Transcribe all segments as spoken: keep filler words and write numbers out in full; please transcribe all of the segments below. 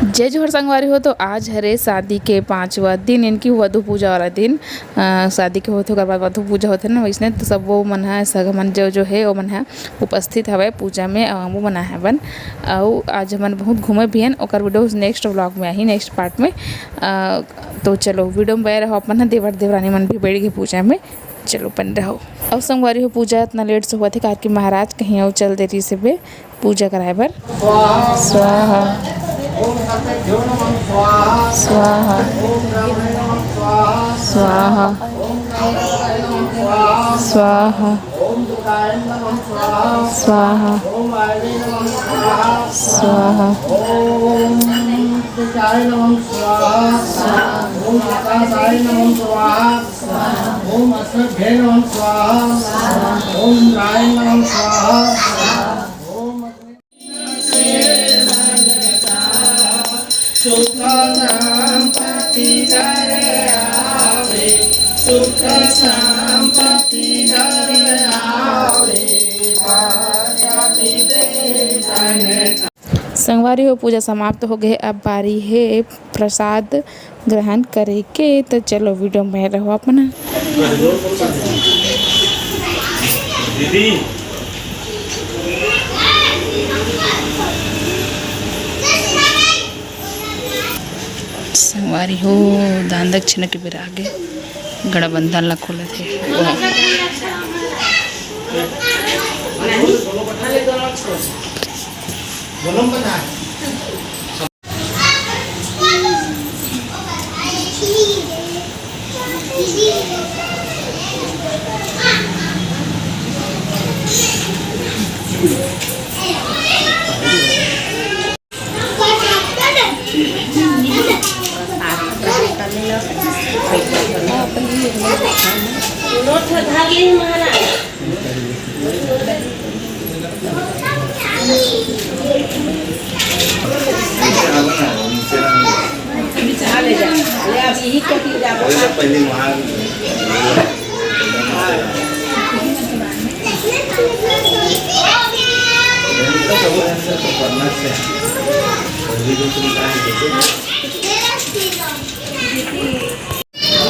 जय जोहार संगवारी हो, तो आज हरे शादी के पाँचवा दिन, यानी कि वधु पूजा वाला दिन। अ, शादी के होथे, ओकर बाद वधु पूजा होथे ना, वइसने तो सब वो मन ह, सगा मन जो, जो हे, वो मन ह उपस्थित हवय पूजा में, अ, वो मना हवन। अउ आज हमन बहुत घूमे भी हन, ओकर video next vlog में आही, next part में। अ, तो चलो video में बने रहो, अपन ह देवर देवरानी मन भी बैठ गए पूजा में। चलो बने रहो। अउ संगवारी हो, पूजा इतना लेट से होवत हे, काहे कि महाराज कहीं अउ चल दे रहिस हे बे पूजा कराए बर। स्वाहा। स्वाहा। स्वाहा। स्वाहा। स्वाहा। स्वाहा। ओम अश्वभ्ये नमः स्वाहा। ओम इंद्राय नमः स्वाहा। ओम अग्नि संगवारी हो, पूजा समाप्त हो गए। अब बारी हे प्रसाद ग्रहण करे के, तो चलो video में रहो अपन। दीदी। संगवारी हो, दान दक्षिणा के बेरा आगे, गड़ा बंधन ला खोलत हे।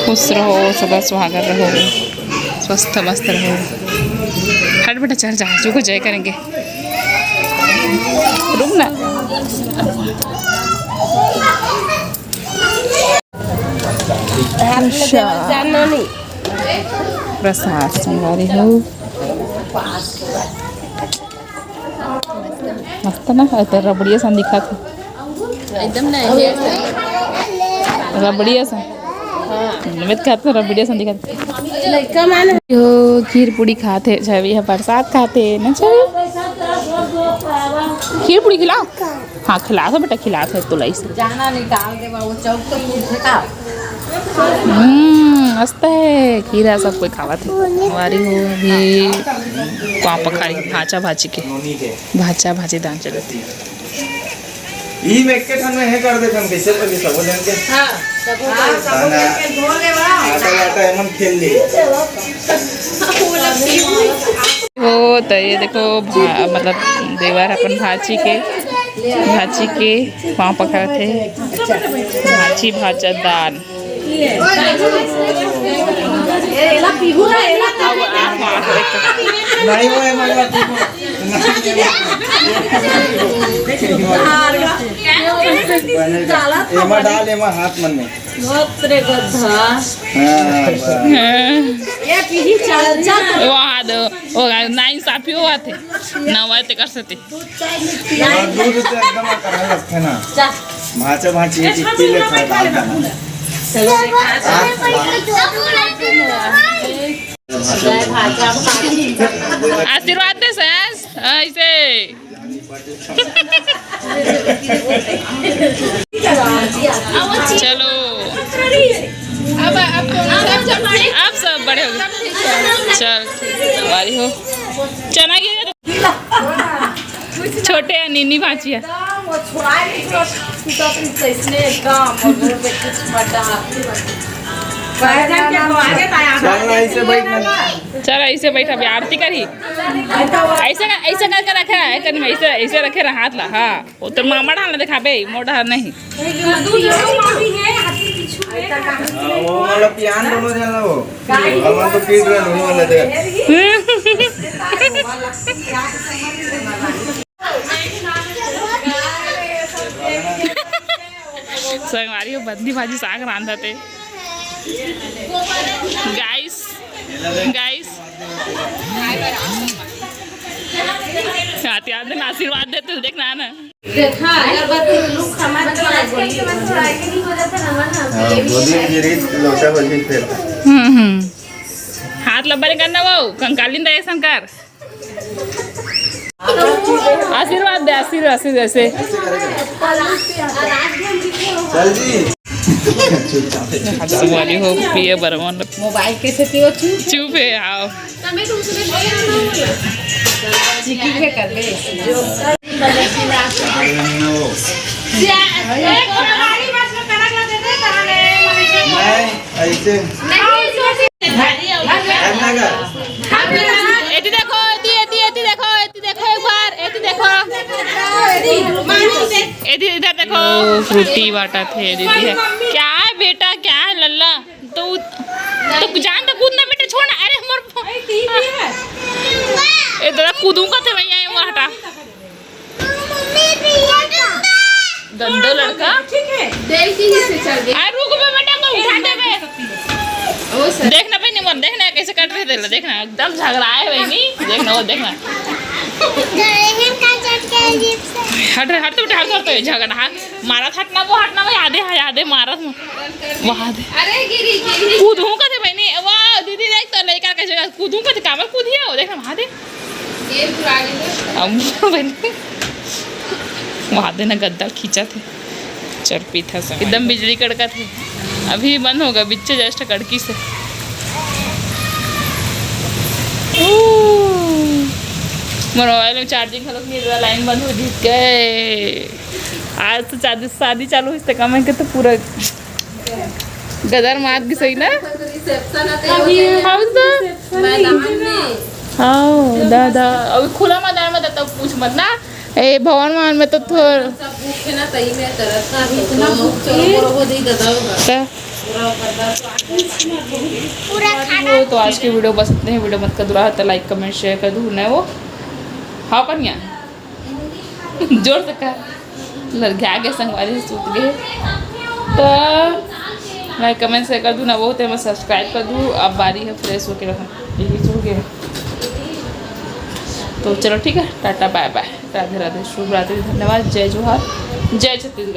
खुश रहो, सदा सुहागन रहो, स्वस्थ मस्त रहो। हट बेटा, चढ़ जा, जो को जय करेंगे। रुक ना। प्रसाद संगवारी हो। मस्त ना, ए तो रबड़िया सन दिखत हे। एकदम ना, ये रबड़िया सन। हाँ। मैं तो कहत हूँ रबड़िया सन दिखत हे। लइका मन। यो खीर पूड़ी खात हे, छवि ह प्रसाद खात हे ना छवि। खीर पूड़ी खिलाओ। हाँ, खिलात हे बेटा, खिलात हे तोला इसे। जाना निकाल दे बाबू, चौक तो कूद फेंका। हम्म, मस्त हे, खीरा सब कोई खावत हे। हमारी हो भी पाँव पखारी, भांचा भांची के, भांचा भांची दान चलत हे। ई में एक ठन में हे कर देथन, कैसे पहले सब जन के? हाँ, सब हाँ, सब जन के धो ले बा। आटा वाटा एमन खेल ले। वो तो ये देखो भा-, मतलब देवर अपन भांची के, भांची के पाँव पकड़त हे। भांची भांचा दान। नहीं वो है, मतलब, एमा डाल, एमा हाथ मन में। बाप रे गधा। हाँ, बस। हाँ। ये पीढ़ी चर्चा। वाह दो, ओ ना इंसाफी हुआ थे, ना हुआ थे कर सकते। हाँ, दूध तो एकदम करने लगते ना। जा। भांचा भांची ये पी लेते हैं, डाल देना। चलो, देखा। आशीर्वाद दे सस, ऐसे। चलो। अब, अब, अब सब बड़े हो गए। चल, ठीक है, बारी हो। चना ये छोटे है, नीनी भांची है। चल ना, ऐसे बैठ ना। चल, ऐसे बैठ, अभी आरती करी। ऐसे कर, ऐसे करके रखे है, कनी में ऐसे, ऐसे रखे रहा हाथ ला। हाँ, वो तो मामा डाल दिखाबे, मोटा नहीं। हाँ, वो वाला पियान दोनों जन ला वो। हमन तो पीट रहे दोनों वाला दे। संगवारी हो, बंदी भाजी साग रांधत हे। गाइस, गाइस, आते आते ना आशीर्वाद देते हो, देखना ना। देखा, अगरबत्ती लुक समझ के आज कल के मन थोड़ा आगे नहीं हो जाता ना, मन। हाँ, बोली मेरी लोटा बजी फिर। हम्म हम्म। हाथ लब्बा नहीं करना, वो कंकालिन दे शंकर। आशीर्वाद दे, आशीर्वाद, आशीर्वाद से। चल जी। संगवारी हो, पिए बर मन। मोबाइल के सेती वो चुप। चुप है, आओ। चिकी के कर दे। नहीं, ऐसे। नहीं, ऐसे। करना का? एती देखो, एती, एती, एती देखो, एती देखो एक बार, एती देखो। एती इधर देखो। ओ, फ्रूटी बांटत हे दीदी हे। क्या है बेटा, क्या है लल्ला? तो, तो जान तो कूदना बेटा, छोड़ ना। अरे मोर। ए दादा, कूदूंगा थे भैया, ये हटा। गंदो लड़का। ठीक है। देख के ही से चल दे। आ, रुक बे बेटा, मैं उठा दे बे। ओ सर। देखना बहनी मोर, देखना कैसे कट रहे तेला, देखना एकदम झगड़ा है बहनी। देखना वो, देखना। हट रे, हट तो बेटा, हट करते हुए झगड़ा, हट। मारा हटना, वो हटना, वो याद है, याद है, मारा वो याद है। अरे गिरी, गिरी। कूदूं का थे बहनी, वाह दीदी देख तो लड़का कैसे कूदूं का थे, काबर कूदिया हो, देखना वहाँ दे। ये पुरानी दोस्त। अब बहनी, वहाँ दे ना गद्दा खींचा थे। चरपी था सब। एकदम बिजली कड़का थे। अभी बंद होगा, बिच्चे just कड़की से। ऊ, मोर मोबाइल में चार्जिंग खत्म नहीं रहा, लाइन बंद हो गई। गए। आज तो शादी, शादी चालू होइस त का मैं के तो पूरा गदर मार गिस होही ना। रिसेप्शन आते अभी होते हैं। हम तो रिसेप्शन मैदान में। हाँ, दादा, अभी खुला मैदान में तो तब पूछ मत ना। ए, भवन मान में तो थोर सब भूखे ना, सही में तरस ना, अभी इतना तो भूख चलो, है। बोलो, हो जाई दादा होगा। त पूरा खाना। तो आज की वीडियो बस इतने ही। वीडियो मत कर दुरा तो लाइक, कमेंट, शेयर कर दू, नहीं वो। हाँ, कनिया। जोर से कर। लड़के आगे संगवारी से सूत गए। तो लाइक, कमेंट, शेयर कर दू ना, बहुत है, मैं सब्सक्राइब कर दू। अब बारी है फ्रेश होके रखना, यही सो गए। तो चलो ठीक है, टाटा, बाय बाय, राधे राधे, शुभ रात्रि, धन्यवाद, जय जोहार, जय छत्तीसगढ़।